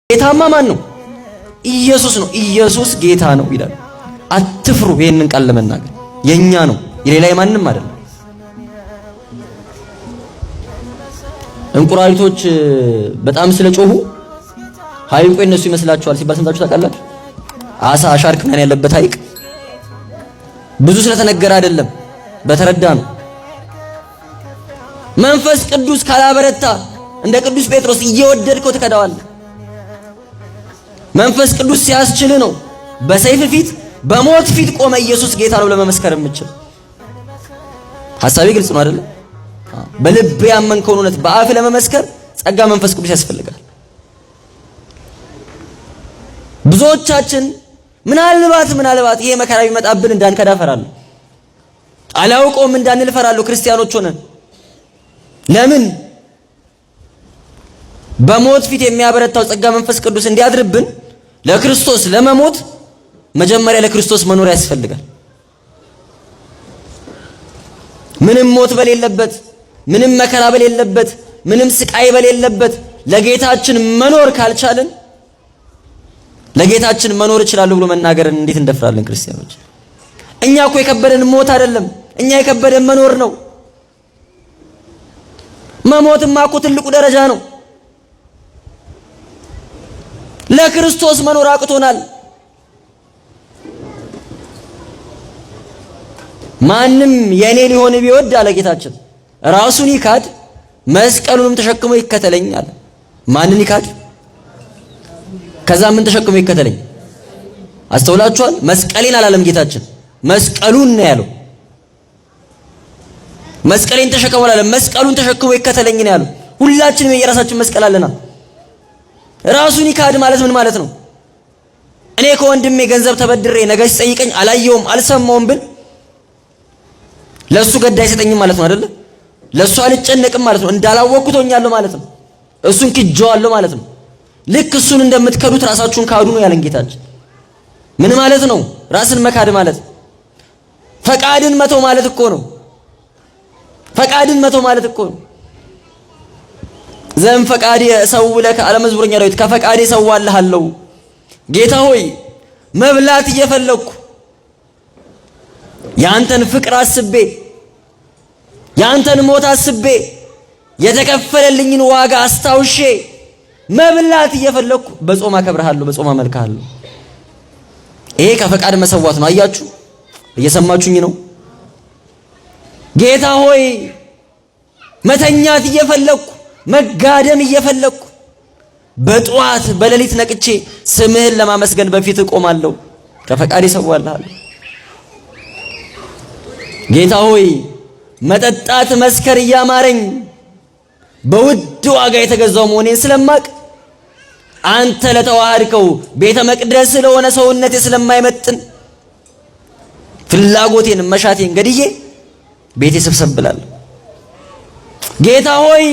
ጌታማ ማን ነው? ኢየሱስ ነው። ኢየሱስ ጌታ ነው ይላል። አትፍሩ ይሄንን ቃል ለመናገር የኛ ነው፣ የሌላ የማንም አይደለም። እንቁራሪቶች በጣም ስለጮሁ ሐይቁ የነሱ ይመስላችኋል ሲባል ሰምታችሁ ታውቃላችሁ? አሳ ሻርክ ምናምን ያለበት ሐይቅ ብዙ ስለተነገረ አይደለም፣ በተረዳ ነው። መንፈስ ቅዱስ ካላበረታ እንደ ቅዱስ ጴጥሮስ እየወደድከው ትከዳዋለህ። መንፈስ ቅዱስ ሲያስችል ነው በሰይፍ ፊት በሞት ፊት ቆመ ኢየሱስ ጌታ ነው ለመመስከር የምችል። ሐሳቤ ግልጽ ነው አይደለ? በልብ ያመንከውን እውነት በአፍ ለመመስከር ጸጋ መንፈስ ቅዱስ ያስፈልጋል። ብዙዎቻችን ምናልባት ይሄ መከራ ቢመጣብን እንዳንከዳ እፈራለሁ። አላውቀውም እንዳንል እፈራለሁ። ክርስቲያኖች ሆነን ለምን በሞት ፊት የሚያበረታው ጸጋ መንፈስ ቅዱስ እንዲያድርብን ለክርስቶስ ለመሞት መጀመሪያ ለክርስቶስ መኖር ያስፈልጋል። ምንም ሞት በሌለበት፣ ምንም መከራ በሌለበት፣ ምንም ስቃይ በሌለበት ለጌታችን መኖር ካልቻልን ለጌታችን መኖር እችላለሁ ብሎ መናገርን እንዴት እንደፍራለን ክርስቲያኖች? እኛ እኮ የከበደን ሞት አይደለም፣ እኛ የከበደን መኖር ነው። መሞትማ እኮ ትልቁ ደረጃ ነው። ለክርስቶስ መኖር አቅቶናል። ማንም የኔ ሊሆን ቢወድ አለ ጌታችን፣ ራሱን ይካድ መስቀሉንም ተሸክሞ ይከተለኝ አለ። ማንን ይካድ? ከዛ ምን ተሸክሞ ይከተለኝ? አስተውላችኋል? መስቀሌን አላለም ጌታችን፣ መስቀሉን ነው ያለው። መስቀሌን ተሸክሞ አላለም፣ መስቀሉን ተሸክሞ ይከተለኝ ነው ያለው። ሁላችንም የየራሳችን መስቀል አለና ራሱን ይካድ ማለት ምን ማለት ነው? እኔ ከወንድሜ ገንዘብ ተበድሬ ነገ ሲጠይቀኝ አላየውም አልሰማውም ብል ለሱ ገድ አይሰጠኝም ማለት ነው አይደለ? ለሱ አልጨነቅም ማለት ነው። እንዳላወቅኩት ሆኛለሁ ማለት ነው። እሱን ክጄዋለሁ ማለት ነው። ልክ እሱን እንደምትከዱት ራሳችሁን ካዱ ነው ያለን ጌታችን። ምን ማለት ነው? ራስን መካድ ማለት ፈቃድን መተው ማለት እኮ ነው። ፈቃድን መተው ማለት እኮ ነው። ዘም ፈቃዴ እሰውለከ አለ መዝሙረኛ ዳዊት፣ ከፈቃዴ እሰዋልሃለሁ። ጌታ ሆይ መብላት እየፈለግኩ ያንተን ፍቅር አስቤ ያንተን ሞት አስቤ የተከፈለልኝን ዋጋ አስታውሼ መብላት እየፈለግኩ በጾም አከብርሃለሁ፣ በጾም አመልክሃለሁ። ይሄ ከፈቃድ መሰዋት ነው። አያችሁ፣ እየሰማችሁኝ ነው? ጌታ ሆይ መተኛት እየፈለግኩ መጋደም እየፈለግኩ በጠዋት በሌሊት ነቅቼ ስምህን ለማመስገን በፊት እቆማለሁ። ከፈቃድ እሰዋልሃለሁ። ጌታ ሆይ መጠጣት መስከር እያማረኝ በውድ ዋጋ የተገዛው መሆኔን ስለማቅ አንተ ለተዋሃድከው ቤተ መቅደስ ለሆነ ሰውነቴ ስለማይመጥን ፍላጎቴን መሻቴን ገድዬ ቤቴ ሰብሰብ ብላለሁ። ጌታ ሆይ